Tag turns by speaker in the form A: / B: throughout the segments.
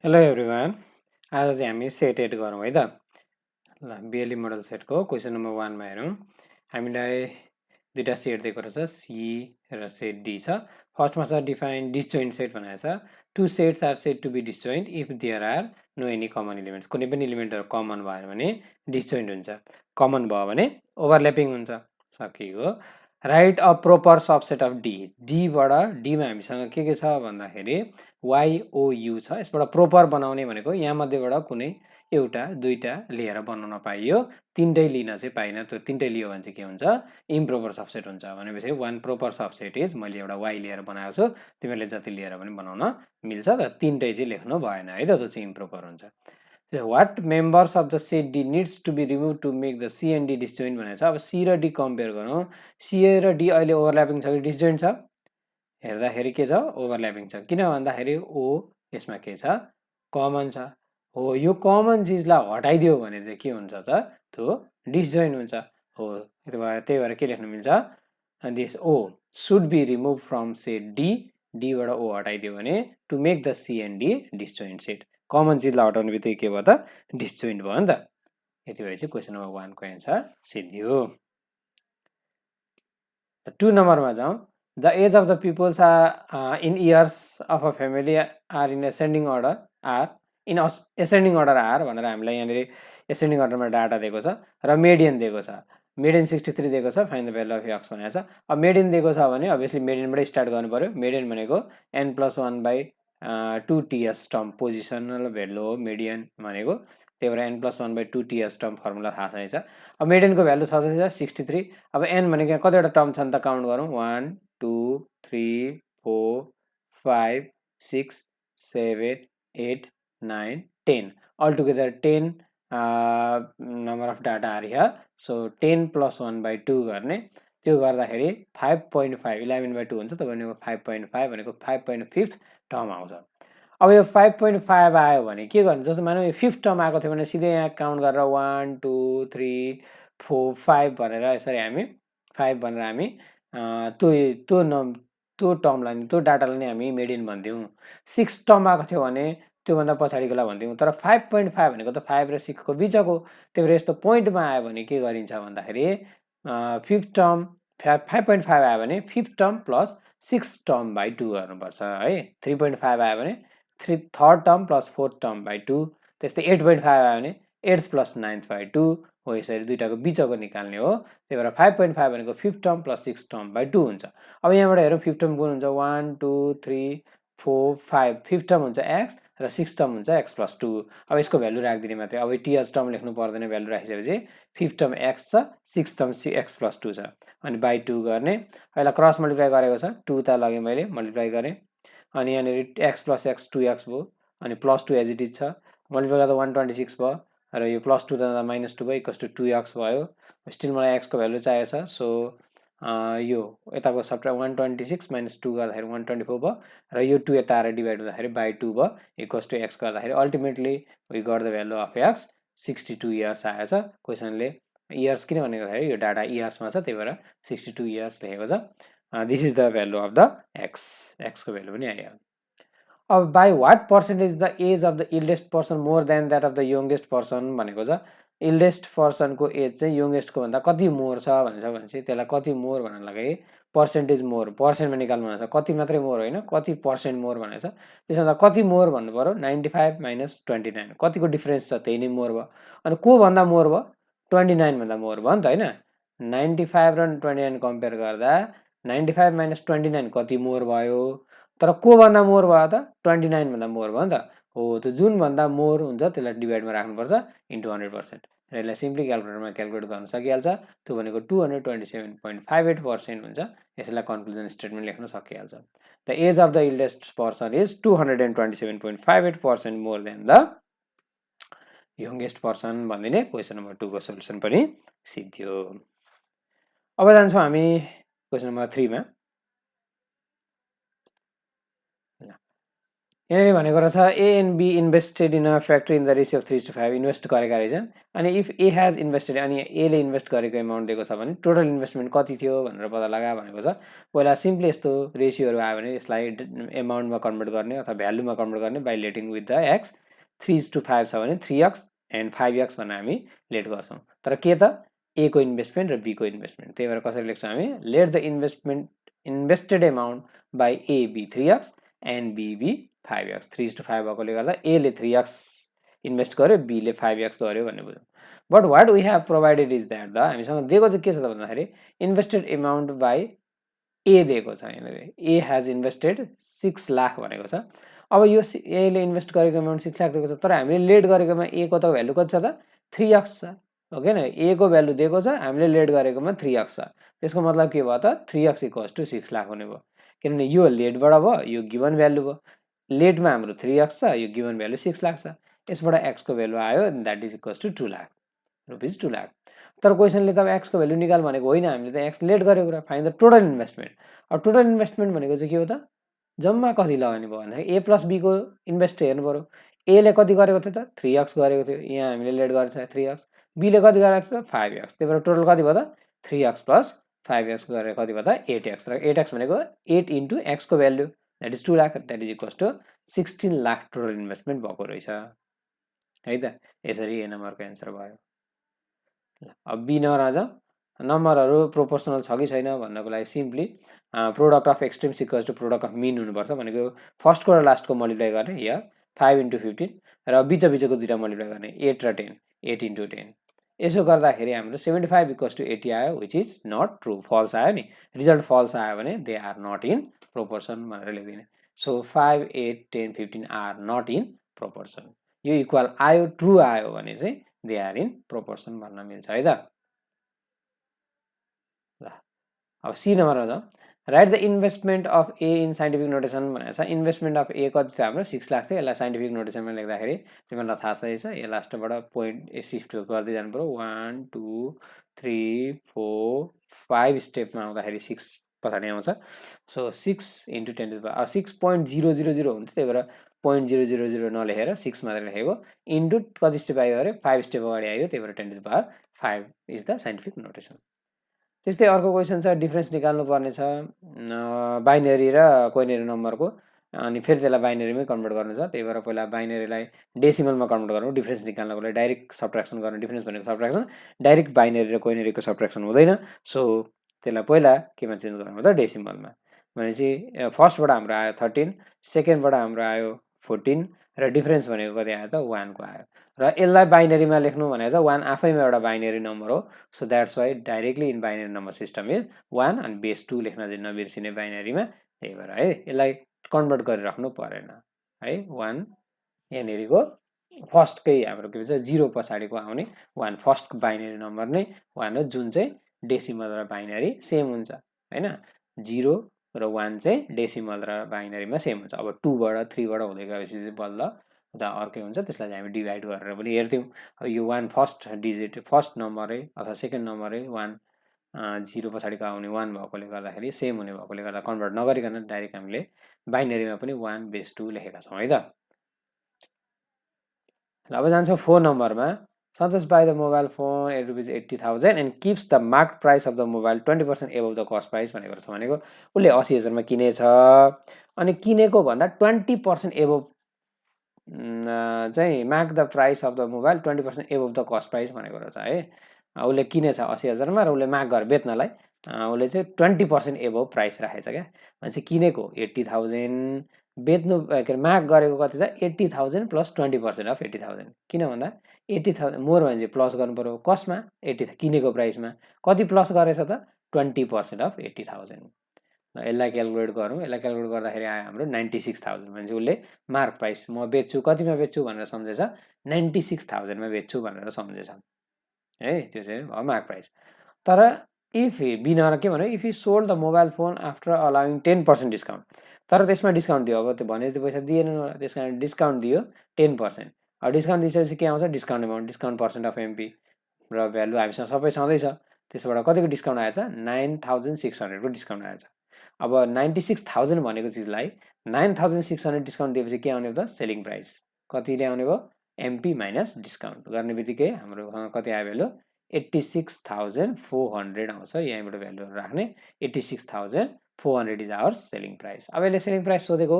A: Hello everyone, आज चाहिँ हामी सेट 8 गरौँ है त। ल बिएलई मोडल सेटको क्वेसन नम्बर 1 मा हेरौँ। हामीलाई दुईटा सेट दिएको रहेछ, सी र सेट डी छ। फर्स्टमा छ डिफाइन डिसजोइन्ट सेट भनेको छ। Two sets are set to be disjoint if there are no any common elements. कुनै पनि इलिमेन्टहरू कमन भएन भने डिसजोइन्ट हुन्छ, कमन भयो भने ओभरल्यापिङ हुन्छ। सकियो। Right a proper subset of D. डीबाट डीमा हामीसँग के छ भन्दाखेरि YOU छ। यसबाट प्रोपर बनाउने भनेको यहाँ मध्येबाट कुनै एउटा दुईटा लिएर बनाउन पाइयो, तीनटै लिन चाहिँ पाइन। त्यो तीनटै लियो भने चाहिँ के हुन्छ, इम्प्रोपर सबसेट हुन्छ। भनेपछि वान प्रोपर सबसेट इज, मैले एउटा Y लिएर बनाएको छु, तिमीहरूले जति लिएर पनि बनाउन मिल्छ, तर तीनटै चाहिँ लेख्नु भएन है त, त्यो चाहिँ इम्प्रोपर हुन्छ। What members of the set D needs to be remove to make the C and D disjoint भनेको छ। अब सी र डी कम्पेयर गरौँ। सी र डी अहिले ओभरल्यापिङ छ कि डिसजोइन्ट छ? हेर्दाखेरि के छ, ओभरल्यापिङ छ। किन भन्दाखेरि ओ यसमा के छ, कमन छ। हो, यो कमन चिजलाई हटाइदियो भने चाहिँ के हुन्छ त, त्यो डिसजोइन्ट हुन्छ। हो, त्यही भएर के लेख्नु मिल्छ, this O should be remove from set D. डीबाट ओ हटाइदियो भने to make the C and D disjoint set. Common चिजलाई हटाउने बित्तिकै के भयो त, डिसजोइन्ट भयो नि त। यति भए चाहिँ क्वेसन नम्बर 1 को एन्सर सिद्धियो। 2 नम्बरमा जाउँ। The age of the peoples are in years of a family are in ascending order are in ascending order are भनेर हामीलाई यहाँनिर एसेन्डिङ अर्डरमा डाटा दिएको छ र मेडियन दिएको छ। मेडियन 63 दिएको छ, find the value of x भनेको छ। अब मेडियन दिएको छ भने अभियसली मेडियनबाटै स्टार्ट गर्नु पर्यो। मेडियन भनेको n+1/2 ts term positional value हो मेडियन भनेको, त्यही भएर n+1/2 ts टर्म फर्मुला थाहा छैछ। अब मेडियनको भ्यालु छ 63। अब n भनेको यहाँ कतिवटा टर्म छ त काउन्ट गरौँ। 1 2 3 4 5 6 7 8 9 10 altogether 10 number of data are here. So 10 + 1/2 गर्ने, त्यो गर्दाखेरि 5.5 11/2 हुन्छ। त भनेको 5.5 भनेको 5.5 टर्म आउँछ। अब यो 5.5 आयो भने के गर्नु, जस्तो मानौँ यो 5th टर्म आएको थियो भने सिधै यहाँ काउन्ट गरेर 1 2 3 4 5 भनेर यसरी हामी 5 भनेर हामी त्यो टर्मलाई त्यो डाटालाई नै हामी मेडियन भन्थ्यौँ। 6 टर्म आएको थियो भने त्योभन्दा पछाडिकोलाई भन्थ्यौँ। तर 5.5 भनेको त 5 र 6 को बिचको, त्यही भएर यस्तो पोइन्टमा आयो भने के गरिन्छ भन्दाखेरि 5th टर्म 5.5 आयो भने 5th टर्म प्लस 6 टर्म/2 गर्नुपर्छ है। 3.5 आयो भने 3rd टर्म प्लस 4th टर्म/2। त्यस्तै 8.5 आयो भने 8th + 9th/2 हो। यसरी दुईटाको बिचको निकाल्ने हो। त्यही भएर 5.5 भनेको 5th टर्म प्लस 6th टर्म/2 हुन्छ। अब यहाँबाट हेरौँ 5th टर्म कुन हुन्छ, 1 2 3 4 5। 5th टर्म हुन्छ x र 6th टर्म हुन्छ x + 2। अब यसको भ्यालु राखिदिने मात्रै। अब ts टर्म लेख्नु पर्दैन, भ्यालु राखिसकेपछि 5th टर्म x छ, 6th टर्म x + 2 छ, अनि /2 गर्ने। पहिला क्रस मल्टिप्लाई गरेको छ, 2 त लगेँ मैले, मल्टिप्लाई गरेँ, अनि यहाँनिर x + x 2x भयो, अनि +2 एज इट इज छ, मल्टिप्लाई गर्दा 126 भयो, र यो +2 त -2 भयो, इक्वल्स टु 2x भयो। स्टिल मलाई x को भ्यालु चाहिएको छ। सो यो यताको सब्ट्र्याक्ट 126 - 2 गर्दाखेरि 124 भयो, र यो 2 यता आएर डिभाइड हुँदाखेरि /2 भयो, इक्वल्स टु x गर्दाखेरि ultimately we got the value of x 62 years आएछ। क्वेसनले इयर्स किन भनेको भन्दाखेरि यो डाटा इयर्समा छ, त्यही भएर 62 इयर्स लेखेको छ। This is the value of the x को भ्यालु पनि आयो। अब by what percentage the age of the eldest person more than that of the youngest person भनेको छ। इल्डेस्ट पर्सनको एज चाहिँ यङ्गेस्टको भन्दा कति मोर छ भनेपछि त्यसलाई कति मोर भन्नलाई पर्सेन्टेज मोर, पर्सेन्टमा निकाल्नु भनेको छ। कति मात्रै मोर होइन, कति पर्सेन्ट मोर भनेको छ। त्यसमा कति मोर भन्नु पर्यो, 95 - 29, कतिको डिफ्रेन्स छ त्यही नै मोर भयो। अनि को भन्दा मोर भयो, 29 भन्दा मोर भयो नि त होइन। 95 र 29 कम्पेयर गर्दा 95 - 29 कति मोर भयो, तर को भन्दा मोर भयो त, 29 भन्दा मोर भयो नि त। हो, त्यो जुन भन्दा मोर हुन्छ त्यसलाई डिभाइडमा राख्नुपर्छ इन्टु 100%, र यसलाई सिम्पली क्यालकुलेटरमा क्यालकुलेट गर्न सकिहाल्छ। त्यो भनेको 227.58% हुन्छ। यसलाई कन्क्लुजन स्टेटमेन्ट लेख्न सकिहाल्छ। The age of the eldest person is 227.58% more than the youngest person भनिदिने क्वेसन नम्बर 2 को सोल्युसन पनि सिद्धियो। अब जान्छौँ हामी क्वेसन नम्बर 3 मा। यहाँनिर भनेको रहेछ A and B invested in a factory in the ratio of 3:5 invest गरेका रहेछन्। अनि इफ ए हेज इन्भेस्टेड, अनि एले इन्भेस्ट गरेको एमाउन्ट दिएको छ भने टोटल इन्भेस्टमेन्ट कति थियो भनेर पत्ता लगा भनेको छ। पहिला सिम्पली यस्तो रेसियोहरू आयो भने यसलाई एमाउन्टमा कन्भर्ट गर्ने अथवा भ्यालुमा कन्भर्ट गर्ने by letting with the x. 3:5 छ भने 3x एन्ड 5x भनेर हामी लेट गर्छौँ। तर के त ए को इन्भेस्टमेन्ट र बी को इन्भेस्टमेन्ट, त्यही भएर कसरी लेख्छौँ हामी, let the invested amount by A B 3x and B B 5x। 3:5 भएकोले गर्दा एले 3x इन्भेस्ट गर्यो, बीले 5x गर्यो भन्ने बुझौँ। But what we have provided is that the, हामीसँग दिएको चाहिँ के छ त भन्दाखेरि इन्भेस्टेड एमाउन्ट बाई ए दिएको छ। यहाँनिर ए हेज इन्भेस्टेड 6 लाख भनेको छ। अब यो एले इन्भेस्ट गरेको एमाउन्ट 6 लाख दिएको छ, तर हामीले लेट गरेकोमा ए को त भ्यालु कति छ त 3x छ, हो कि न। ए को भ्यालु दिएको छ, हामीले लेट गरेकोमा 3x छ। त्यसको मतलब के भयो त 3x = 6 लाख हुने भयो, किनभने यो लेटबाट भयो, यो गिभन भ्यालु भयो। लेटमा हाम्रो 3x छ, यो गिभन भ्यालु 6 लाख छ। यसबाट x को भ्यालु आयो, that is equals to 2 lakh rupees 2 lakh. तर क्वेसनले त x को भ्यालु निकाल भनेको होइन, हामीले त x लेट गरेको कुरा, फाइन्ड द टोटल इन्भेस्टमेन्ट। अब टोटल इन्भेस्टमेन्ट भनेको चाहिँ के हो त, जम्मा कति लगाउने भयो भन्दाखेरि ए प्लस बी को इन्भेस्ट हेर्नु पऱ्यो। एले कति गरेको थियो त 3x गरेको थियो, यहाँ हामीले लेट गरेको छ 3x। बीले कति गरेको थियो त 5x, त्यही भएर टोटल कति भयो त 3x प्लस 5x गरेर कति भयो त 8x। र 8x भनेको 8 इन्टु x को value, that is 2 lakh, that is equals to 16 lakh total investment भएको रहेछ है त। यसरी ए नम्बरको एन्सर भयो। अब बी नम्बरमा जाउँ। नम्बरहरू प्रोपोर्सनल छ कि छैन भन्नको लागि simply product of extremes equals to product of mean हुनुपर्छ भनेको फर्स्टको र लास्टको मल्टिप्लाई गर्ने, या 5 इन्टु 15 र बिचको दुईवटा मल्टिप्लाई गर्ने 8 र 10, 8 इन्टु 10। यसो गर्दाखेरि हाम्रो 75 = 80 आयो, which is not true, false आयो नि। रिजल्ट फल्स आयो भने they are not in proportion भनेर लेखिदिने। So 5, 8, 10, 15 are not in proportion. यो इक्वल आयो, ट्रु आयो भने चाहिँ दे आर इन प्रोपोर्सन भन्न मिल्छ है त। ल अब सी नम्बरमा जाउँ। Right the investment of A in scientific notation भनेको छ। इन्भेस्टमेन्ट अफ ए कति थियो हाम्रो 6 लाख थियो, यसलाई साइन्टिफिक नोटेसनमा लेख्दाखेरि तिमीहरूलाई थाहा छ यो लास्टबाट पोइन्ट सिफ्ट गर्दै जानु पऱ्यो। 1 2 3 4 5 स्टेपमा आउँदाखेरि 6 पछाडि आउँछ। सो 6 इन्टु 10 6.000 हुन्थ्यो, त्यही भएर 0.000 नलेखेर 6 मात्रै लेखेको, इन्टु कति स्टेप आयो अरे 5 स्टेप अगाडि आयो, त्यही भएर 10⁵ इज द साइन्टिफिक नोटेसन। त्यस्तै अर्को क्वेसन छ, डिफ्रेन्स निकाल्नु पर्ने छ बाइनरी र क्वेनरी नम्बरको, अनि फेरि त्यसलाई बाइनरीमै कन्भर्ट गर्नु छ। त्यही भएर पहिला बाइनरीलाई डेसिमलमा कन्भर्ट गर्नु, डिफ्रेन्स निकाल्नको लागि डाइरेक्ट सब्ट्र्याक्सन गर्नु। डिफ्रेन्स भनेको सब्ट्र्याक्सन, डाइरेक्ट बाइनरी र क्वेनरीको सब्ट्र्याक्सन हुँदैन। सो त्यसलाई पहिला केमा चेन्ज गर्नु त डेसिमलमा। भनेपछि फर्स्टबाट हाम्रो आयो 13, सेकेन्डबाट हाम्रो आयो 14 र डिफ्रेन्स भनेको कति आयो त 1 को आयो। र यसलाई बाइनरीमा लेख्नु भनेको छ 1 आफैमा एउटा बाइनरी नम्बर हो। So that's why directly in binary number system is 1 अनि बेस 2 लेख्न चाहिँ नबिर्सिने बाइनरीमा। त्यही भएर है यसलाई कन्भर्ट गरिराख्नु परेन है। 1 यहाँनिरको फर्स्टकै हाम्रो के भन्छ 0 पछाडिको आउने 1 फर्स्ट बाइनरी नम्बर नै 1 हो, जुन चाहिँ डेसिमल र बाइनरी सेम हुन्छ होइन। 0 र 1 चाहिँ डेसिमल र बाइनरीमा सेम हुन्छ। अब 2 बाट 3 बाट हुँदै गएपछि चाहिँ बल्ल उता अर्कै हुन्छ, त्यसलाई चाहिँ हामी डिभाइड गरेर पनि हेर्थ्यौँ। अब यो 1 फर्स्ट डिजिट फर्स्ट नम्बरै अथवा सेकेन्ड नम्बरै 1 0 पछाडिको आउने 1 भएकोले गर्दाखेरि सेम हुने भएकोले गर्दा कन्भर्ट नगरिकन डाइरेक्ट हामीले बाइनरीमा पनि 1 बेस 2 लेखेका छौँ है त। अब जान्छौँ 4 नम्बरमा। Santosh buy the mobile phone at ₹80,000 and keeps the marked price of the mobile 20% above the cost price भनेको छ। भनेको उसले 80,000 मा किनेछ, अनि किनेको भन्दा 20% above चाहिँ mark the price of the mobile 20% above the cost price भनेको रहेछ है। उसले किनेछ 80,000 मा र उसले माग गरेर बेच्नलाई उसले चाहिँ 20% above प्राइस राखेछ क्या। भनेपछि किनेको 80,000, बेच्नु के अरे माग गरेको कति त 80,000 प्लस 20% अफ 80,000। किन भन्दा 80,000 मोर भने चाहिँ प्लस गर्नु पर्यो कस्टमा, 80 किनेको प्राइसमा कति प्लस गरेछ त 20% अफ 80,000। यसलाई क्यालकुलेट गरौँ। यसलाई क्यालकुलेट गर्दाखेरि आयो हाम्रो 96,000। भनेपछि उसले मार्क प्राइस म बेच्छु कतिमा बेच्छु भनेर सम्झेछ 96,000 मा बेच्छु भनेर सम्झेछ है। त्यो चाहिँ भयो मार्क प्राइस। तर इफ बिना के भन्यो, if you sold the mobile phone after allowing 10% discount, तर त्यसमा डिस्काउन्ट दियो। अब त्यो भने त्यो पैसा दिएन, त्यस कारण डिस्काउन्ट दियो 10%। अब डिस्काउन्ट दिइसकेपछि के आउँछ discount amount, discount percent of MP र भ्यालु हामीसँग सबै छँदैछ। त्यसबाट कतिको डिस्काउन्ट आएछ 9,600 को डिस्काउन्ट आएछ। अब 96,000 भनेको चिजलाई 9600 डिस्काउन्ट दिएपछि के आउने त सेलिङ प्राइस कतिले आउने भयो एमपी माइनस डिस्काउन्ट गर्ने बित्तिकै हाम्रो कति आयो भ्यालु 86,400 आउँछ यहीँबाट भ्यालु राख्ने 86,400 इज आवर सेलिङ प्राइस अब यसले सेलिङ प्राइस सोधेको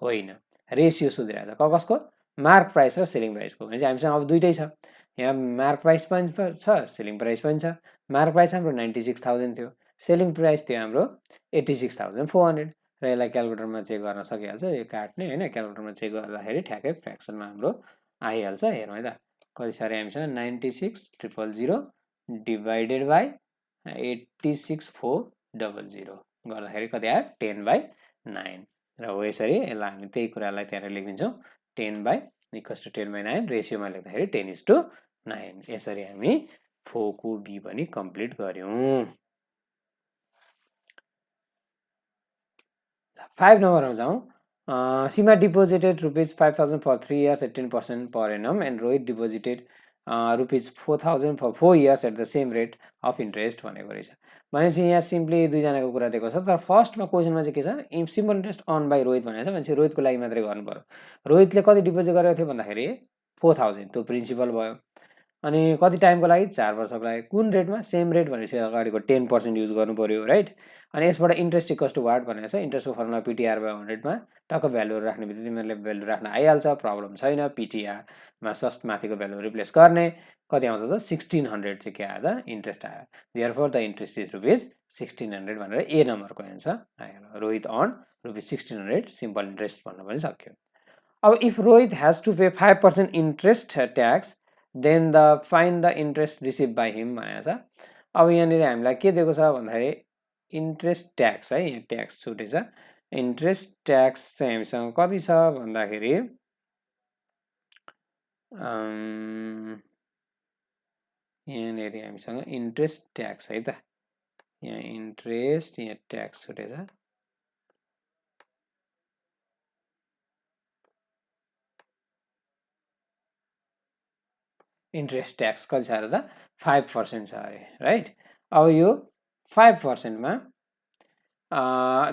A: होइन रेसियो सोधिरहेको छ कसको मार्क प्राइस र सेलिङ प्राइसको भने चाहिँ हामीसँग अब दुइटै छ यहाँ मार्क प्राइस पनि छ सेलिङ प्राइस पनि छ मार्क प्राइस हाम्रो 96,000 थियो सेलिङ प्राइस थियो हाम्रो 86,400 र यसलाई क्यालकुलेटरमा चेक गर्न सकिहाल्छ यो काट्ने हैन क्यालकुलेटरमा चेक गर्दाखेरि ठ्याक्कै फ्र्याक्सनमा हाम्रो आइहाल्छ हेरौँ है त कति साह्रै हामीसँग 96,000 डिभाइडेड बाई 86,400 गर्दाखेरि कति आयो 10/9 र हो यसरी यसलाई हामी त्यही कुरालाई त्यहाँ लेखिदिन्छौँ 10/9 रेसियोमा लेख्दाखेरि 10:9 यसरी हामी 4 को बी पनि कम्प्लिट गर्यौं 5 नम्बरमा जाउँ Sima deposited rupees 5,000 for 3 years at 10% per annum and Rohit deposited rupees 4,000 for 4 years at the same rate of interest भनेको रहेछ भनेपछि यहाँ सिम्पली दुईजनाको कुरा दिएको छ तर फर्स्टमा क्वेसनमा चाहिँ के छ simple interest on by Rohit भनेको छ भनेपछि रोहितको लागि मात्रै गर्नु पर्यो रोहितले कति डिपोजिट गरेको थियो भन्दाखेरि 4,000 त्यो प्रिन्सिपल भयो अनि कति टाइमको लागि 4 वर्षको लागि कुन रेटमा सेम रेट भनेपछि अगाडिको 10% युज गर्नु पर्यो राइट अनि यसबाट इन्ट्रेस्ट इक्वल्स टु वाट भनेको छ इन्ट्रेस्टको फर्मुला पिटिआर बाई 100 मा टक्क भ्यालु राख्ने बित्तिकै तिमीहरूले भ्यालु राख्न आइहाल्छ प्रब्लम छैन पिटिआर मा जस्ट माथिको भ्यालु रिप्लेस गर्ने कति आउँछ त 1600 चाहिँ के आयो त इन्ट्रेस्ट आयो therefore the interest is rupees 1600 भनेर ए नम्बरको एन्सर आयो Rohit on rupees 1600 simple interest भन्न पनि सक्यो अब if Rohit has to pay 5% interest tax then the find the interest receive by him भनेको छ अब यहाँनिर हामीलाई के दिएको छ भन्दाखेरि इन्ट्रेस्ट ट्याक्स है यहाँ ट्याक्स छुटेछ इन्ट्रेस्ट ट्याक्स चाहिँ हामीसँग कति छ भन्दाखेरि यहाँनिर हामीसँग इन्ट्रेस्ट ट्याक्स है त यहाँ इन्ट्रेस्ट यहाँ ट्याक्स छुटेछ इन्ट्रेस्ट ट्याक्स कति छ त 5% छ अरे राइट अब यो 5% मा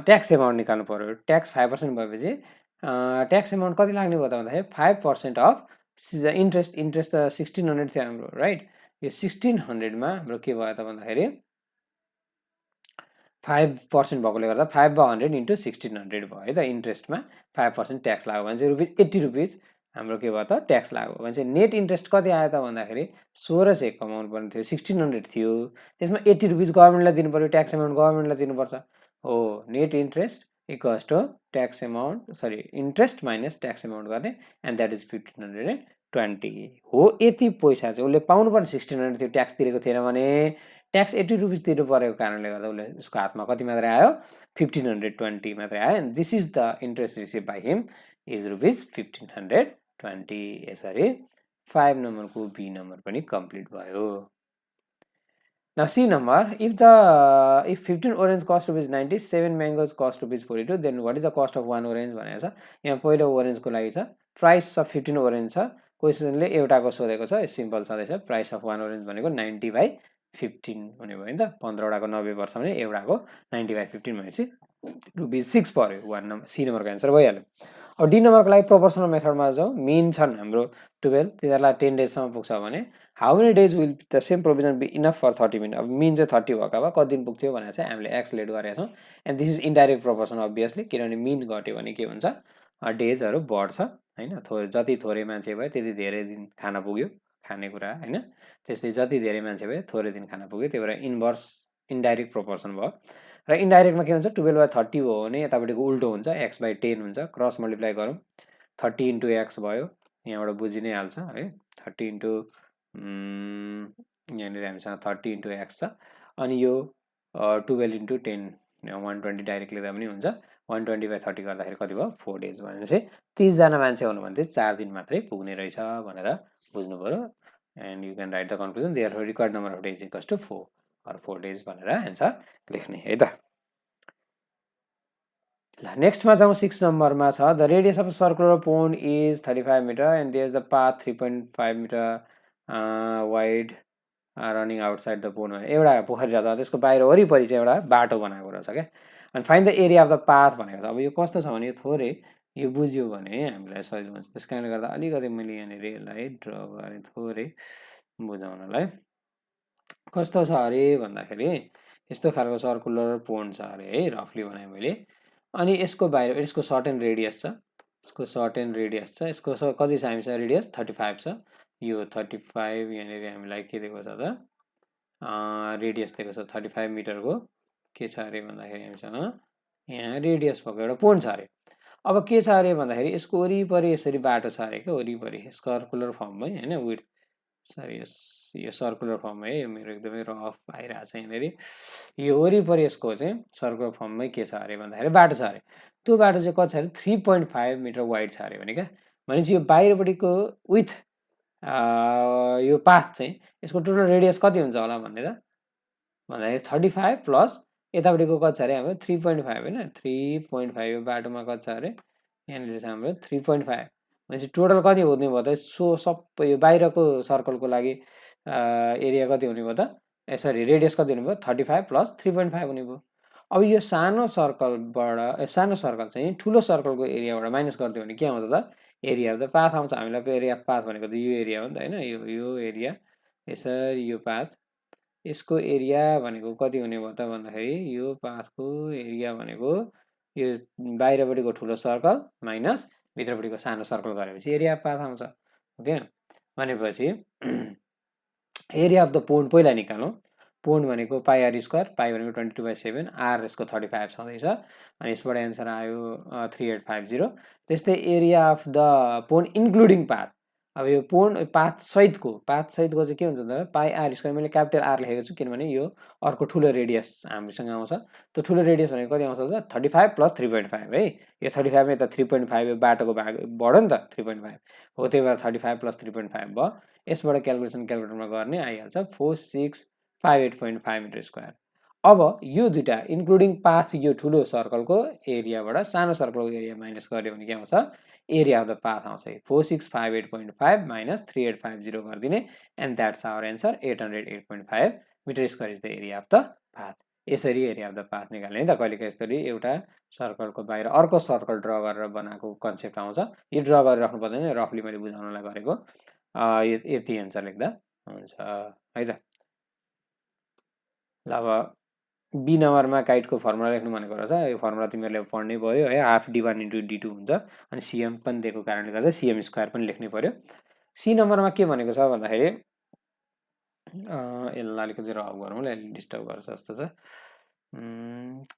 A: ट्याक्स एमाउन्ट निकाल्नु पर्यो ट्याक्स 5% भएपछि ट्याक्स एमाउन्ट कति लाग्ने भयो त भन्दाखेरि 5% अफ इन्ट्रेस्ट त 1600 थियो हाम्रो राइट यो 1600 मा हाम्रो के भयो त भन्दाखेरि 5% भएकोले गर्दा 5/100 इन्टु 1600 भयो है त इन्ट्रेस्टमा 5% ट्याक्स लाग्यो भने चाहिँ रुपीज 80 रुपीज हाम्रो के भयो त ट्याक्स लाग्यो भने चाहिँ नेट इन्ट्रेस्ट कति आयो त भन्दाखेरि 1600 कमाउनु पर्ने थियो 1600 थियो त्यसमा 80 रुपीज गभर्नमेन्टलाई दिनु पर्यो ट्याक्स एमाउन्ट गभर्नमेन्टलाई दिनुपर्छ हो net interest equals to tax amount sorry interest minus tax amount गर्ने एन्ड द्याट इज 1520 हो यति पैसा चाहिँ उसले पाउनु पर्ने 1600 थियो ट्याक्स तिरेको थिएन भने ट्याक्स 80 रुपीज तिर्नु परेको कारणले गर्दा उसले उसको हातमा कति मात्रै आयो 1520 मात्रै आयो and this is the interest receive by him is rupees 1520 यसरी 5 नम्बरको बी नम्बर पनि कम्प्लिट भयो Now C number, if 15 orange cost rupees 90, 7 mangoes cost rupees 42, then what is the cost of 1 orange भनेको छ यहाँ पहिलो orange को लागि छ प्राइस अफ 15 orange छ क्वेशनले एउटाको सोधेको छ सिम्पल छँदैछ प्राइस अफ 1 orange भनेको 90/15 हुने भयो नि त 15 वटाको 90 पर्छ भने एउटाको 90/15 भनेपछि रुपीज 6 पर्यो 1 नम्बर सी नम्बरको एन्सर भइहाल्यो अब डी नम्बरको लागि प्रोपोर्सनल मेथडमा जाउँ मेन छन् हाम्रो 12 तिनीहरूलाई 10 डेज सम्म पुग्छ भने how many days will the same provision be enough for 30 minute अब मिन चाहिँ 30 भएको भए कति दिन पुग्थ्यो भनेर चाहिँ हामीले एक्सलेट गरेका छौँ and this is indirect proportion obviously किनभने मिन घट्यो भने के हुन्छ डेजहरू बढ्छ हैन थोरै जति थोरै मान्छे भयो त्यति धेरै दिन खाना पुग्यो खानेकुरा हैन त्यस्तै जति धेरै मान्छे भयो थोरै दिन खाना पुग्यो त्यही भएर इन्भर्स इन्डाइरेक्ट प्रोपोर्सन भयो र इन्डाइरेक्टमा के हुन्छ 12/30 हो भने यतापट्टिको उल्टो हुन्छ x/10 हुन्छ क्रस मल्टिप्लाई गरौँ 30 इन्टु x भयो यहाँबाट बुझि नै हाल्छ है 30 इन्टु यहाँनिर हामीसँग 30 इन्टु x छ अनि यो 12 इन्टु 10 120 डाइरेक्ट लेख्दा पनि हुन्छ 120/30 गर्दाखेरि कति भयो 4 डेज भनेपछि 30 जना मान्छे हुनु भने चाहिँ 4 दिन मात्रै पुग्ने रहेछ भनेर बुझ्नु पर्यो and you can write the conclusion therefore required number of days equals to 4 or 4 days भनेर एन्सर लेख्ने है त ल नेक्स्टमा जाउँ 6 नम्बरमा छ the radius of circular pond is 35 meter and there is the path 3.5 meter wide running outside the pond भने एउटा पोखरी रहेछ त्यसको बाहिर वरिपरि चाहिँ एउटा बाटो बनाएको रहेछ क्या अनि find the area of the path भनेको छ। अब यो कस्तो छ भने थोरै यो बुझ्यो भने हामीलाई सजिलो हुन्छ। त्यस कारणले गर्दा अलिकति मैले यहाँनिर यसलाई ड्र गरेँ थोरै बुझाउनलाई। कस्तो छ अरे भन्दाखेरि यस्तो खालको सर्कुलर पोन्ड छ अरे है, रफली बनाएँ मैले। अनि यसको बाहिर यसको सर्ट एन्ड रेडियस छ, यसको सर्ट एन्ड रेडियस छ, यसको कति छ हामीसँग रेडियस 35 छ। यो 35 यहाँनिर हामीलाई के दिएको छ त रेडियस दिएको छ 35 मिटरको। के छ अरे भन्दाखेरि हामीसँग यहाँ रेडियस भएको एउटा पोन्ड छ अरे। अब के छ अरे भन्दाखेरि यसको वरिपरि यसरी बाटो छ अरे क्या, वरिपरि सर्कुलर फर्ममै होइन, विथ सरी यो सर्कुलर फर्म है, यो मेरो एकदमै रफ आइरहेको छ यहाँनिर। यो वरिपरि यसको चाहिँ सर्कुलर फर्ममै के छ अरे भन्दाखेरि बाटो छ अरे। त्यो बाटो चाहिँ कति छ अरे 3.5 मिटर वाइड छ अरे भने क्या। भनेपछि यो बाहिरपट्टिको विथ यो पाथ चाहिँ यसको टोटल रेडियस कति हुन्छ होला भन्ने त भन्दाखेरि 35 प्लस यतापट्टिको कति छ अरे हाम्रो 3.5 होइन, 3.5 यो बाटोमा कति छ अरे यहाँनिर छ हाम्रो 3.5। भनेपछि टोटल कति हुने भयो त सो सबै यो बाहिरको सर्कलको लागि एरिया कति हुने भयो त सरी रेडियस कति हुने भयो 35 प्लस 3.5 हुने भयो। अब यो सानो सर्कलबाट सानो सर्कल चाहिँ ठुलो सर्कलको एरियाबाट माइनस गरिदियो भने के आउँछ त एरिया अफ द पाथ आउँछ। हामीलाई पो एरिया अफ पाथ भनेको त यो एरिया हो नि त होइन, यो एरिया यसरी यो पाथ यसको एरिया भनेको कति हुने भयो त भन्दाखेरि यो पाथको एरिया भनेको यो बाहिरपट्टिको ठुलो सर्कल माइनस भित्रपट्टिको सानो सर्कल गरेपछि एरिया अफ पाथ आउँछ। ओके, भनेपछि एरिया अफ द पोन्ड पहिला निकालौँ। पोन्ड भनेको पाई आर स्क्वायर, पाई भनेको 22/7, आर यसको 35 छँदैछ अनि यसबाट एन्सर आयो 3850। त्यस्तै area of the pond including path, अब यो पोन्ड पाथ सहितको चाहिँ के हुन्छ त पाई आर स्क्वायर, मैले क्यापिटल आर लेखेको छु किनभने यो अर्को ठुलो रेडियस हामीसँग आउँछ। त्यो ठुलो रेडियस भनेको कति आउँछ त 35 प्लस 3.5 है। यो 35 मा त 3.5 यो बाटोको भाग बढ्यो नि त 3.5 हो, त्यही भएर 35 प्लस 3.5 भयो। यसबाट क्यालकुलेटरमा गर्ने आइहाल्छ 4658.5 मिटर स्क्वायर। अब यो दुईटा इन्क्लुडिङ पाथ यो ठुलो सर्कलको एरियाबाट सानो सर्कलको एरिया माइनस गर्यो भने के आउँछ एरिया अफ द पाथ आउँछ 4658.5 माइनस 3850 गरिदिने and that's our answer 808.5 meter square is the area of the path. यसरी एरिया अफ द पाथ निकाल्ने त कहिलेकाहीँ यसरी एउटा सर्कलको बाहिर अर्को सर्कल ड्र गरेर बनाएको कन्सेप्ट आउँछ। यो ड्र गरेर राख्नु पर्दैन, रफली मैले बुझाउनलाई गरेको। यति एन्सर लेख्दा हुन्छ है त। ल अब बी नम्बरमा काइटको फर्मुला लेख्नु भनेको रहेछ। यो फर्मुला तिमीहरूले पढ्नै पऱ्यो है, हाफ d1 इन्टु d2 हुन्छ अनि सिएम पनि दिएको कारणले गर्दा सिएम स्क्वायर पनि लेख्नै पऱ्यो। सी नम्बरमा के भनेको छ भन्दाखेरि यसलाई अलिकति रफ गरौँ ल, डिस्टर्ब गर्छ जस्तो छ,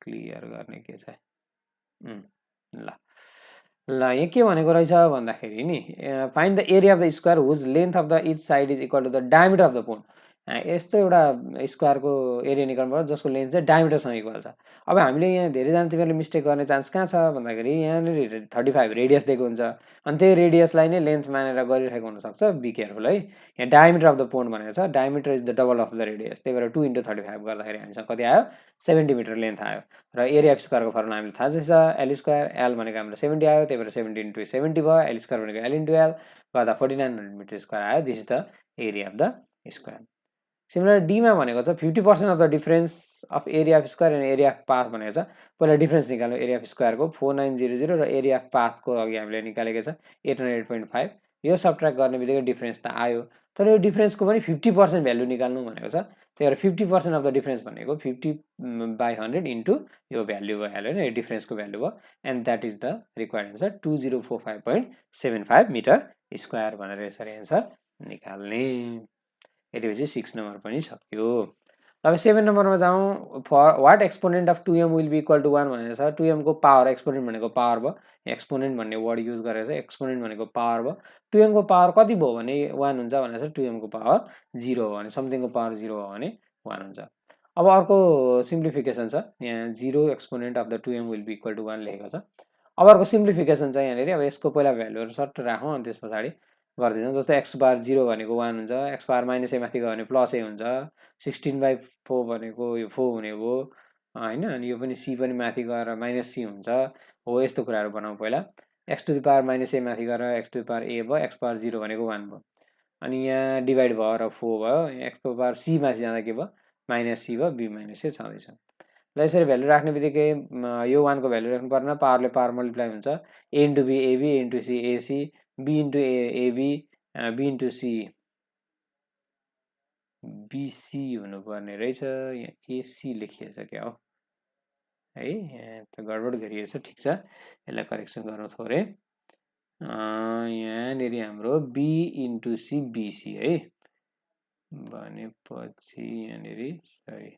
A: क्लियर गर्ने के छ ल यहाँ के भनेको रहेछ भन्दाखेरि नि find the area of the square whose length of the each side is equal to the diameter of the pond. यस्तो एउटा स्क्वायरको एरिया निकाल्नु पर्छ जसको लेन्थ चाहिँ डायमिटरसँग इक्वल छ। अब हामीले यहाँ धेरैजना तिमीहरूले मिस्टेक गर्ने चान्स कहाँ छ भन्दाखेरि यहाँनिर 35 रेडियस दिएको हुन्छ अनि त्यही रेडियसलाई नै लेन्थ मानेर गरिरहेको हुनसक्छ। बी केयरफुल है, यहाँ डायमिटर अफ द पोन्ड भनेको छ, diameter is the double of the radius, त्यही भएर 2 × 35 गर्दाखेरि हामीसँग कति आयो 70 मिटर लेन्थ आयो। र एरिया अफ स्क्वायरको फर्मुला हामीले थाहा छ एल स्क्वायर, एल भनेको हाम्रो 70 आयो त्यही भएर 70 × 70 भयो, एल स्क्वायर भनेको एल इन्टु एल गर्दा 4900 मिटर स्क्वायर आयो। This is the area of the square. Similar डीमा भनेको छ 50% of the difference of area of square and area of path भनेको छ। पहिला डिफरेन्स निकाल्नु एरिया अफ स्क्वायरको 4900 र एरिया अफ पाथको अघि हामीले निकालेको छ 808.5। यो सबट्र्याक्ट गर्ने बित्तिकै डिफरेन्स त आयो, तर यो डिफरेन्सको पनि 50% भ्यालु निकाल्नु भनेको छ। त्यही भएर 50% अफ द डिफरेन्स भनेको 50/100 इन्टु यो भ्यालु भइहाल्यो होइन, यो डिफरेन्सको भ्यालु भयो and that is the required answer 2045.75 meter square भनेर यसरी एन्सर निकाल्ने। यतिपछि 6 नम्बर पनि सक्यो। अब 7 नम्बरमा जाउँ। For what exponent of 2m will be equal to 1 भनेको छ। 2m को पावर, एक्सपोनेन्ट भनेको पावर भयो, एक्सपोनेन्ट भन्ने वर्ड युज गरेर चाहिँ एक्सपोनेन्ट भनेको पावर भयो। 2m को पावर कति भयो भने 1 हुन्छ भनेको छ। 2m को पावर 0 हो भने समथिङको पावर 0 हो भने 1 हुन्छ। अब अर्को सिम्प्लिफिकेसन छ, यहाँ 0 exponent of the 2m will be equal to 1 लेखेको छ। अब अर्को सिम्प्लिफिकेसन चाहिँ यहाँनिर अब यसको पहिला भ्यालुहरू सर्ट राखौँ अनि त्यस पछाडि गरिदिन्छौँ। जस्तै एक्स बार 0 भनेको 1 हुन्छ, एक्स बार माइनस ए माथि गयो भने प्लस ए हुन्छ, 16/4 भनेको यो 4 हुने भयो होइन, अनि यो पनि सी पनि माथि गएर माइनस सी हुन्छ हो। यस्तो कुराहरू बनाऊँ पहिला। X to the power minus a माथि गएर x to the power a भयो, एक्स पावर 0 भनेको 1 भयो अनि यहाँ डिभाइड भएर 4 भयो, एक्स पावर सी माथि जाँदा के भयो माइनस सी भयो, बी माइनस ए छँदैछ। ल यसरी भ्यालु राख्ने बित्तिकै यो 1 को भ्यालु राख्नु पर्दैन, पावरले पावर मल्टिप्लाई हुन्छ। a into b ab, a into c ac, b into ab, b into c bc हुनुपर्ने रहेछ, यहाँ ac लेखिएछ क्या हो है, यहाँ त गडबड गरिएछ। ठिक छ, यसलाई करेक्सन गरौँ थोरै। यहाँनिर हाम्रो b इन्टु c bc है, भनेपछि यहाँनिर सरी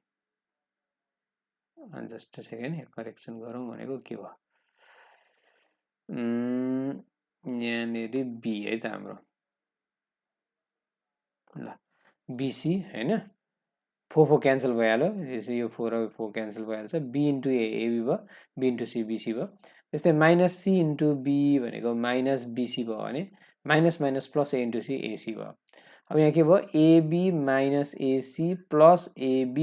A: जस्ट सेकेन्ड, करेक्सन गरौँ भनेको के भयो, यहाँनिर b है त हाम्रो, ल bc हैन, 4 क्यान्सल भइहाल्यो, यो 4 र 4 क्यान्सल भइहाल्छ। b इन्टु a ab भयो, b इन्टु c bc भयो। त्यस्तै माइनस c इन्टु b भनेको माइनस bc भयो भने minus minus plus a into c ac भयो। अब यहाँ के भयो, ab minus ac plus ab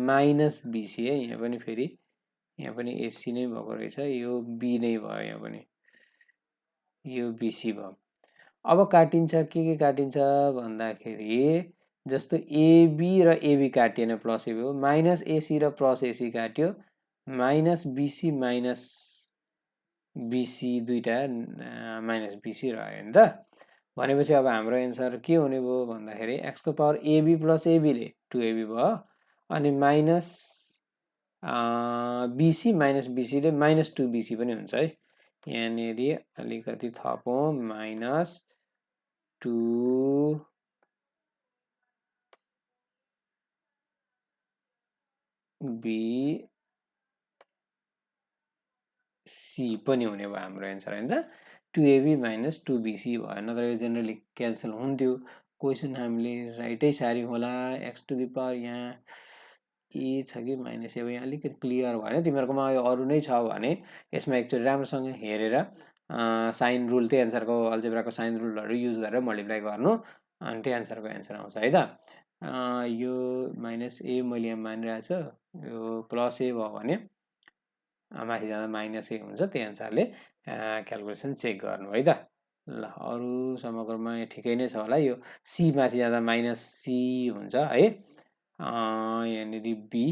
A: minus bc है, यहाँ पनि फेरि यहाँ पनि ac नै भएको रहेछ, यो b नै भयो, यहाँ पनि यो bc भयो। अब काटिन्छ के काटिन्छ भन्दाखेरि जस्तो ab र ab काटिएन, प्लस ab हो, माइनस ac र प्लस ac काट्यो, माइनस bc माइनस bc दुईटा माइनस bc रह्यो नि त। भनेपछि अब हाम्रो एन्सर के हुने भयो भन्दाखेरि x को पावर ab प्लस ab ले 2ab भयो, अनि माइनस bc माइनस bc ले माइनस 2bc पनि हुन्छ है। यहाँनिर अलिकति थपौँ, माइनस 2 bc पनि हुने भयो हाम्रो एन्सर हैन त, 2ab माइनस 2bc भयो, नत्र यो जेनरली क्यान्सल हुन्थ्यो। क्वेसन हामीले राइटै सारी होला, x टु द पावर यहाँ ए छ कि माइनस ए, यहाँ अलिकति क्लियर भएन, तिमीहरूकोमा यो अरू नै छ भने यसमा एकचोटि राम्रोसँग हेरेर साइन रुल, त्यो एन्सरको अल्जेब्राको साइन रुलहरू युज गरेर मल्टिप्लाई गर्नु, अनि त्यो एन्सरको एन्सर आउँछ है त। यो माइनस ए मैले यहाँ मानिरहेको छु, यो प्लस ए भयो भने माथि जाँदा माइनस ए हुन्छ, त्यो एन्सरले क्यालकुलेसन चेक गर्नु है त। ल अरू समग्रमा ठिकै नै छ होला, यो सी माथि जाँदा माइनस सी हुन्छ है। यहाँनिर बी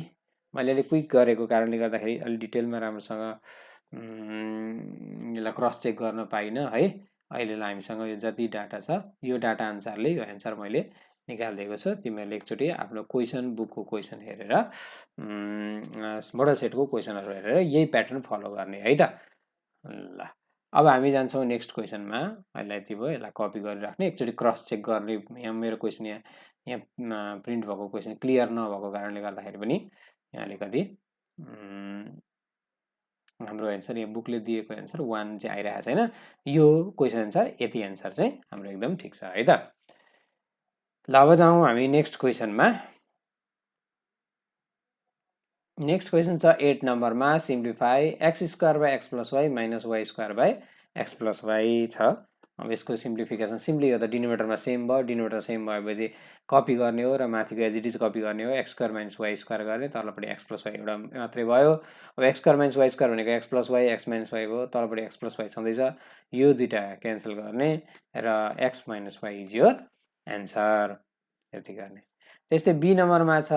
A: मैले अलिक क्विक गरेको कारणले गर्दाखेरि अलि डिटेलमा राम्रोसँग यसलाई क्रस चेक गर्न पाइनँ है। अहिलेलाई हामीसँग यो जति डाटा छ यो डाटा अनुसारले यो एन्सर मैले निकालिदिएको छु। तिमीहरूले एकचोटि आफ्नो क्वेसन बुकको क्वेसन हेरेर मोडल सेटको क्वेसनहरू हेरेर यही प्याटर्न फलो गर्ने है त। ल अब हामी जान्छौँ नेक्स्ट क्वेसनमा। अहिले यति भयो, यसलाई कपी गरिराख्ने, एकचोटि क्रस चेक गर्ने। यहाँ मेरो क्वेसन यहाँ प्रिन्ट भएको क्वेसन क्लियर नभएको कारणले गर्दाखेरि पनि यहाँ अलिकति हाम्रो एन्सर यहाँ बुकले दिएको एन्सर 1 चाहिँ आइरहेको छैन। यो क्वेसन एन्सर यति एन्सर चाहिँ हाम्रो एकदम ठिक छ है त। ल अब जाउँ हामी नेक्स्ट क्वेसनमा। नेक्स्ट क्वेसन छ 8 नम्बरमा, simplify x square by x plus y minus y square by x plus y छ। अब यसको सिम्प्लिफिकेसन सिम्पली यो त डिनोमिनेटरमा सेम भयो, डिनोमिनेटर सेम भएपछि कपी गर्ने हो र माथिको एज इट इज कपी गर्ने हो, x square minus y square गर्ने, तलपट्टि एक्स प्लस वाई एउटा मात्रै भयो। अब x square minus y square भनेको x plus y, x minus y भयो, तलपट्टि एक्स प्लस वाई छँदैछ, यो दुईटा क्यान्सल गर्ने र x minus y is your answer, यति गर्ने। त्यस्तै बी नम्बरमा छ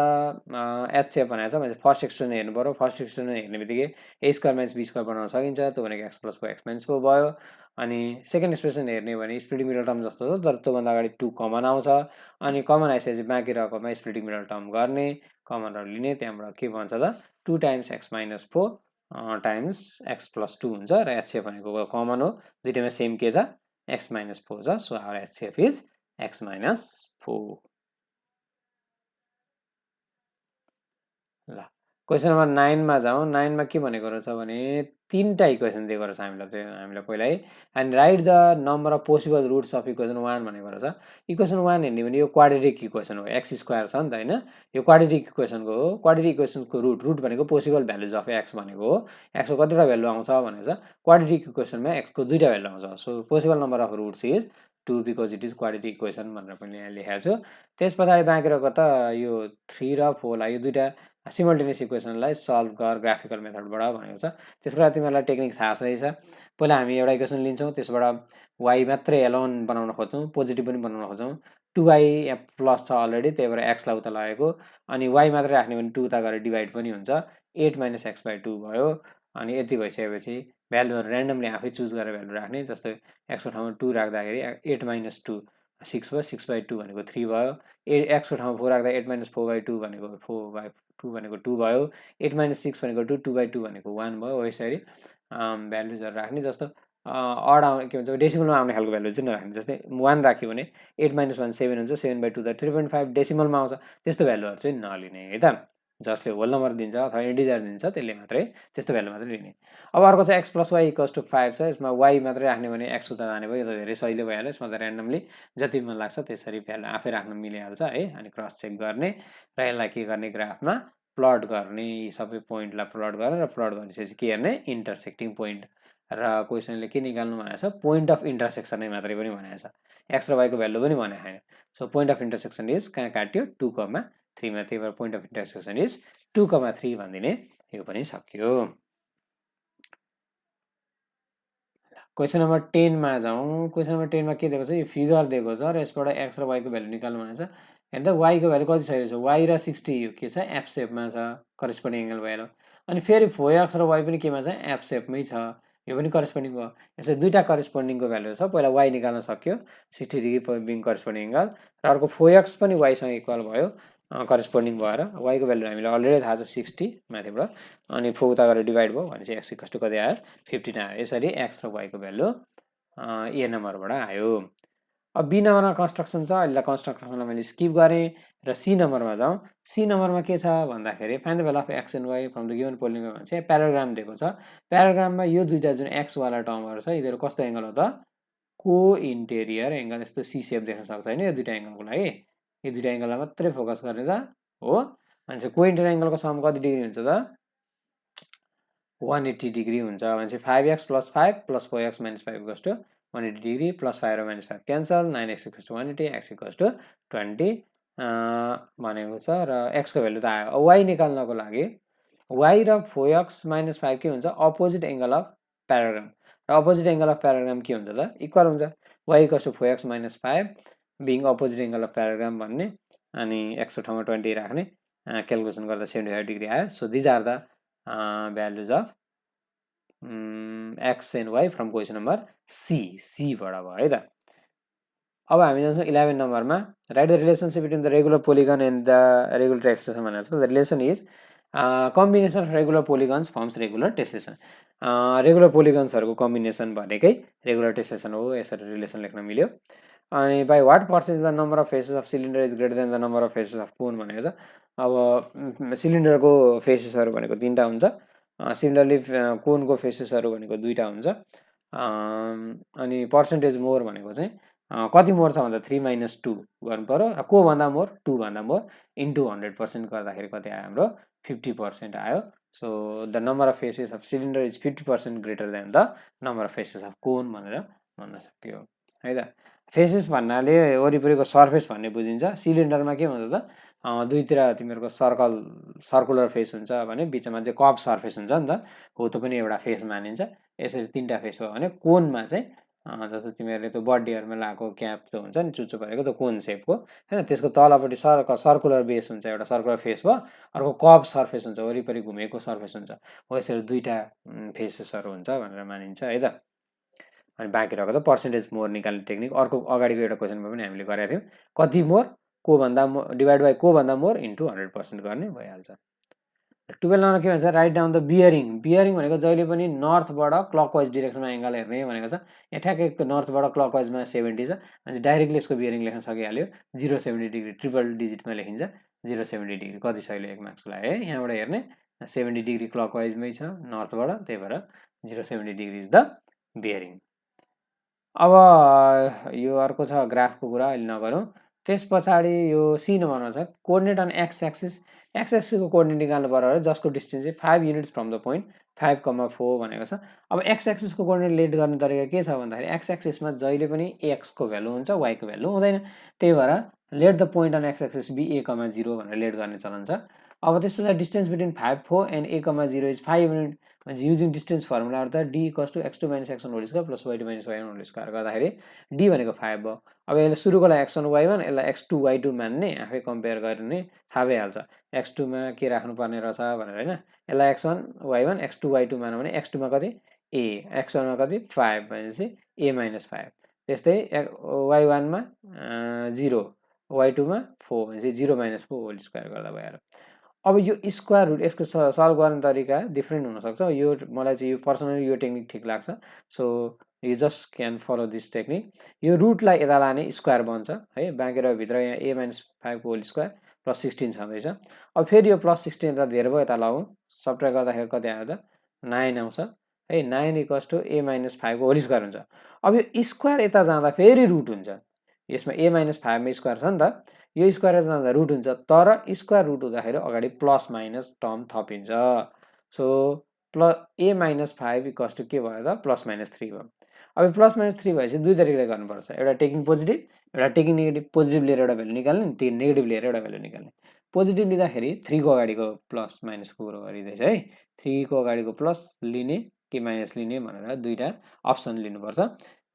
A: एचसेप भनेको छ, मैले फर्स्ट एक्सप्रेसन हेर्नु पऱ्यो। फर्स्ट एक्सप्रेसन हेर्ने बित्तिकै ए स्क्वायर माइनस बी स्क्वायर बनाउन सकिन्छ, त्यो भनेको x plus four x minus four भयो। अनि सेकेन्ड एक्सप्रेसन हेर्ने भने स्प्लिटिङ मिडल टर्म जस्तो छ, तर त्योभन्दा अगाडि 2 कमन आउँछ, अनि कमन आइसकेपछि बाँकी रहेकोमा स्प्लिटिङ मिडल टर्म गर्ने, कमनहरू लिने, त्यहाँबाट के भन्छ त 2 times x minus four times x plus 2 हुन्छ, र एचसेप भनेको कमन हो, दुइटैमा सेम के छ एक्स माइनस फोर छ, सो आवर एचसेप इज एक्स माइनस फोर। ल क्वेसन नम्बर 9 मा जाउँ। 9 मा के भनेको रहेछ भने तीनटा इक्वेसन दिएको रहेछ हामीलाई पहिला है, and right the number of possible roots of equation 1 भनेको रहेछ। इक्वेसन 1 हेर्ने भने यो क्वाड्रेटिक इक्वेसन हो, एक्स स्क्वायर छ नि त हैन, यो क्वाड्रेटिक इक्वेसनको हो। क्वाड्रेटिक इक्वेसनको रुट भनेको पोसिबल भ्यालुज अफ एक्स भनेको हो, एक्सको कतिवटा भ्यालु आउँछ भनेको छ। क्वाड्रेटिक इक्वेसनमा एक्सको दुईटा भ्यालु आउँछ, so possible number of roots is 2 because it is quadratic equation भनेर पनि यहाँ लेखेको छु। त्यस पछाडि बाँकी रहेको त यो 3 र 4 लाई, यो दुईटा सिमल्टेनियस इक्वेसनलाई सल्भ गर ग्राफिकल मेथडबाट भनेको छ। त्यसको लागि तिमीहरूलाई टेक्निक थाहा छैछ। पहिला हामी एउटा इक्वेसन लिन्छौँ, त्यसबाट वाई मात्रै एलोन बनाउन खोज्छौँ, पोजिटिभ पनि बनाउन खोज्छौँ, 2y यहाँ प्लस छ अलरेडी, त्यही भएर एक्सलाई उता लगेको, अनि y मात्रै राख्ने भने 2 उता गएर डिभाइड पनि हुन्छ, 8 - x/2 भयो। अनि यति भइसकेपछि भ्यालुहरू ऱ्यान्डमली आफै चुज गरेर भ्यालु राख्ने, जस्तै x को ठाउँमा 2 राख्दाखेरि 8 - 2 6 भयो, 6/2 भनेको 3 भयो, x को ठाउँमा 4 राख्दा 8 - 4/2 भनेको 4/2 भनेको 2 भयो, 8 - 6 भनेको 2, 2/2 भनेको 1 भयो। हो यसरी भ्यालुजहरू राख्ने, जस्तो अड आउने के भन्छ डेसिमलमा आउने खालको भ्यालु चाहिँ नराख्ने, जस्तै 1 राख्यो भने 8 - 1 7 हुन्छ, 7/2 त 3.5 डेसिमलमा आउँछ, त्यस्तो भ्यालुहरू चाहिँ नलिने है त। जसले होल नम्बर दिन्छ अथवा इन्टिजर दिन्छ त्यसले मात्रै त्यस्तो भ्यालु मात्रै लिने। अब अर्को चाहिँ x + y = 5 छ, यसमा y मात्रै राख्ने भने x उता जाने भयो, यो त धेरै सजिलो भइहाल्यो, यसमा त ऱ्यान्डमली जति मन लाग्छ त्यसरी भ्यालु आफै राख्न मिलिहाल्छ है। अनि क्रस चेक गर्ने र यसलाई के गर्ने ग्राफमा प्लट गर्ने, यी सबै पोइन्टलाई प्लट गरेर र प्लट गरिसकेपछि के हेर्ने इन्टरसेक्टिङ पोइन्ट, र क्वेसनले के निकाल्नु भनेको छ पोइन्ट अफ इन्टरसेक्सन नै मात्रै पनि भनेको छ, x र y को भ्यालु पनि भनेको छैन। So point of intersection is कहाँ काट्यो 2,3 मा, त्यही भएर पोइन्ट अफ इन्टरसेक्सन इज 2,3 भनिदिने, यो पनि सक्यो। क्वेसन नम्बर 10 मा जाउँ। क्वेसन नम्बर 10 मा के दिएको छ, यो फिगर दिएको छ र यसबाट x र y को भ्यालु निकाल्नु भनेको छ। हेर्दा y को भ्यालु कति छ, y र 60 यो के छ f सेपमा छ, करेस्पोन्डिङ एंगल भएर, अनि फेरि 4x र y पनि केमा छ f सेपमै छ, यो पनि करेस्पोन्डिङ भयो। यसै दुईटा करेस्पोन्डिङको भ्यालु छ, पहिला y निकाल्न सक्यो 60 डिग्री बिङ करेस्पोन्डिङ एंगल, र अर्को 4x पनि y सँग इक्वल भयो करेस्पोन्डिङ भएर, y को भ्यालु हामीलाई अलरेडी थाहा छ 60 माथिबाट, अनि 4 उता गरेर डिभाइड भयो भनेपछि x = कति आयो 15 आयो। यसरी x र y को भ्यालु ए नम्बरबाट आयो। अब बी नम्बरमा कन्स्ट्रक्सन छ, अहिले कन्स्ट्रक्सनलाई मैले स्किप गरेँ र सी नम्बरमा जाउँ। सी नम्बरमा के छ भन्दाखेरि find the value of x and y from the given polynomial भन्छ, प्याराग्राम दिएको छ। प्याराग्राममा यो दुईटा जुन x वाला टर्महरू छ यिनीहरू कस्तो एंगल हो त को इन्टेरियर एंगल, यस्तो सी सेप देख्न सक्छ हैन, यो दुईटा एंगलको लागि यो दुईटा एंगललाई मात्रै फोकस गर्ने त हो। अनि को इन्टेरियर एंगलको सम कति डिग्री हुन्छ त 180 डिग्री हुन्छ, भनेपछि 5x + 5 + 4x - 5 = 180 डिग्री, प्लस 5 र -5 क्यान्सल, 9x = 180, x = 20 भनेको छ, र x को भ्यालु त आयो। y निकाल्नको लागि y र 4x - 5 के हुन्छ अपोजिट एंगल अफ प्याराग्राम, र अपोजिट एंगल अफ प्याराग्राम के हुन्छ त इक्वल हुन्छ, y = 4x - 5 being opposite angle of parallelogram भन्ने, अनि x को ठाउँमा 20 राख्ने, क्याल्कुलेसन गर्दा 75 डिग्री आयो। So these are the values of x and y from question number C बाट भयो है त। अब हामी जान्छौँ 11 नम्बरमा, write the relationship between the regular polygon and the regular tessellation भनेको छ। The relation is combination of regular polygons forms regular tessellation. Regular पोलिगन्सहरूको कम्बिनेसन भनेकै रेगुलर टेस्लेसन हो, यसरी रिलेसन लेख्न मिल्यो। अनि by what percentage the number of faces of cylinder is greater than the number of faces of cone भनेको छ। अब सिलिन्डरको फेसेसहरू भनेको 3टा हुन्छ, सिमिलरली कोनको फेसेसहरू भनेको 2टा हुन्छ, अनि पर्सेन्टेज मोर भनेको चाहिँ कति मोर छ भन्दा 3 - 2 गर्नु पर्यो, र को भन्दा मोर 2 भन्दा मोर इन्टु 100% गर्दाखेरि कति आयो हाम्रो 50% आयो। So the number of faces of cylinder is 50% greater than the number of faces of cone भनेर भन्न सक्यो है त। फेसेस भन्नाले वरिपरिको सर्फेस भन्ने बुझिन्छ। सिलिन्डरमा के हुन्छ त दुईतिर तिमीहरूको सर्कुलर फेस हुन्छ भने बिचमा चाहिँ कर्भ सर्फेस हुन्छ नि त, हो त्यो पनि एउटा फेस मानिन्छ। यसरी 3टा फेस हो भने कोनमा चाहिँ जस्तो तिमीहरूले त्यो बर्थडेहरूमा लगाएको क्याप त हुन्छ नि चुच्चो परेको त्यो कोन सेपको हैन, त्यसको तलपट्टि सर्कुलर बेस हुन्छ, एउटा सर्कुलर फेस भयो, अर्को कर्भ सर्फेस हुन्छ, वरिपरि घुमेको सर्फेस हुन्छ, हो यसरी 2टा फेसेसहरू हुन्छ भनेर मानिन्छ है त। अनि बाँकी रहेको त पर्सेन्टेज मोर निकाल्ने टेक्निक अर्को अगाडिको एउटा क्वेसनमा पनि हामीले गरेका थियौँ, कति मोर को भन्दा डिभाइड बाई को भन्दा मोर इन्टु 100% गर्ने भइहाल्छ। 12 नम्बर के भन्छ, write down the bearing. Bearing भनेको जहिले पनि नर्थबाट क्लकवाइज डिरेक्सनमा एंगल हेर्ने भनेको छ। यहाँ ठ्याक्कै नर्थबाट क्लकवाइजमा 70 छ, अनि डाइरेक्टली यसको बियरिङ लेख्न सकिहाल्यो, 070 डिग्री ट्रिपल डिजिटमा लेखिन्छ 070 डिग्री। कति छ अहिले 1 मार्क्सलाई है, यहाँबाट हेर्ने 70 डिग्री क्लकवाइजमै छ नर्थबाट, त्यही भएर 070 डिग्री इज द बियरिङ। अब यो अर्को छ ग्राफको कुरा, अहिले नगरौँ। त्यस पछाडि यो सी नम्बरमा छ coordinate on x axis. X एक्सिसको कोअर्डिनेट निकाल्नु पर्यो, जसको डिस्टेन्स चाहिँ 5 युनिट्स फ्रम द पोइन्ट 5,4 भनेको छ। अब एक्स एक्सिसको कोअर्डिनेट लेट गर्ने तरिका के छ भन्दाखेरि एक्स एक्सिसमा जहिले पनि एक्स को भ्यालु हुन्छ, वाई को भ्यालु हुँदैन, त्यही भएर let the point on x axis be a,0 भनेर लेट गर्ने चलन छ। अब त्यसपछि distance between 5,4 and a,0 is 5 unit. Using distance formula अर्थात d equals to x2 - x1 whole square plus y2 - y1 whole square गर्दाखेरि d भनेको 5 भयो। अब यसले सुरुको लागि x1 y1 यसलाई x2 y2 मान्ने आफै कम्पेयर गर्ने थाहा भइहाल्छ x2 मा के राख्नु पर्ने रहेछ भनेर हैन। यसलाई x1 y1 x2 y2 मानौँ भने x2 मा कति a x1 मा कति 5 भनेपछि a - 5 त्यस्तै y1 मा 0 y2 मा 4 भनेपछि 0 - 4 होल स्क्वायर गर्दा भइहाल्यो। अब यो स्क्वायर रुट यसको सल्भ गर्ने तरिका डिफ्रेन्ट हुनसक्छ। यो मलाई चाहिँ यो पर्सनली यो टेक्निक ठिक लाग्छ। So you just can follow this technique. यो रुटलाई यता लाने स्क्वायर बन्छ है। बाँकी भित्र यहाँ a - 5 को होल स्क्वायर प्लस 16 छँदैछ। अब फेरि यो प्लस 16 यता धेरै भयो यता लगाउँ सबट्र्याक्ट गर्दाखेरि कति आयो त 9 आउँछ है। 9 इक्वल्स टु a - 5 को होल स्क्वायर हुन्छ। अब यो स्क्वायर यता जाँदा फेरि रुट हुन्छ। यसमा a - 5 मा स्क्वायर छ नि त यो स्क्वायर यता जाँदा रुट हुन्छ तर स्क्वायर रुट हुँदाखेरि अगाडि प्लस माइनस टर्म थपिन्छ। सो a - 5 इक्वल्स टु के भयो त प्लस माइनस 3 भयो। अब प्लस माइनस 3 भएपछि दुई तरिकाले गर्नुपर्छ एउटा टेकिङ पोजिटिभ एउटा टेकिङ नेगेटिभ। पोजिटिभ लिएर एउटा भ्यालु निकाल्ने नेगेटिभ लिएर एउटा भ्यालु निकाल्ने। पोजिटिभ लिँदाखेरि 3 को अगाडिको प्लस माइनस को गरिँदैछ है। 3 को अगाडिको प्लस लिने कि माइनस लिने भनेर दुईटा अप्सन लिनुपर्छ।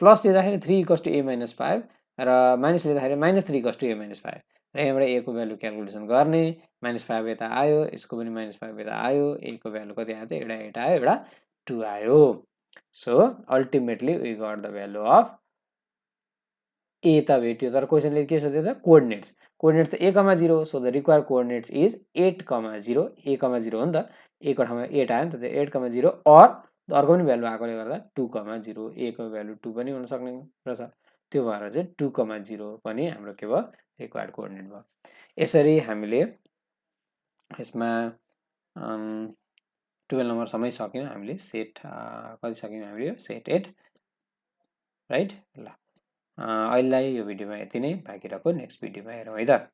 A: प्लस लिँदाखेरि 3 इक्वल्स टु a - 5 र माइनस लिँदाखेरि -3 इक्वल्स टु a - 5 र यहाँबाट a को भ्यालु क्यालकुलेसन गर्ने -5 यता आयो यसको पनि -5 यता आयो a को भ्यालु कति आयो त एउटा 8 आयो एउटा 2 आयो। So ultimately we got the value of a त भेट्यो तर क्वेसनले के सोध्यो त कोअर्डिनेट्स। कोअर्डिनेट्स त a, 0 so the required coordinates is 8, 0 a, 0 हो नि त a को ठाउँमा 8 आयो नि त 8, 0 और अर्को पनि भ्यालु आएकोले गर्दा 2, 0 a को भ्यालु 2 पनि हुन सक्ने रहेछ। त्यो भएर चाहिँ 2, 0 पनि हाम्रो के भयो रिक्वायर्ड कोअर्डिनेट भयो। यसरी हामीले यसमा 12 नम्बरसम्मै सक्यौँ हामीले सेट कति सक्यौँ हामीले सेट 8 राइट। ल अहिलेलाई यो भिडियोमा यति नै बाँकी रहेको नेक्स्ट भिडियोमा हेरौँ है त।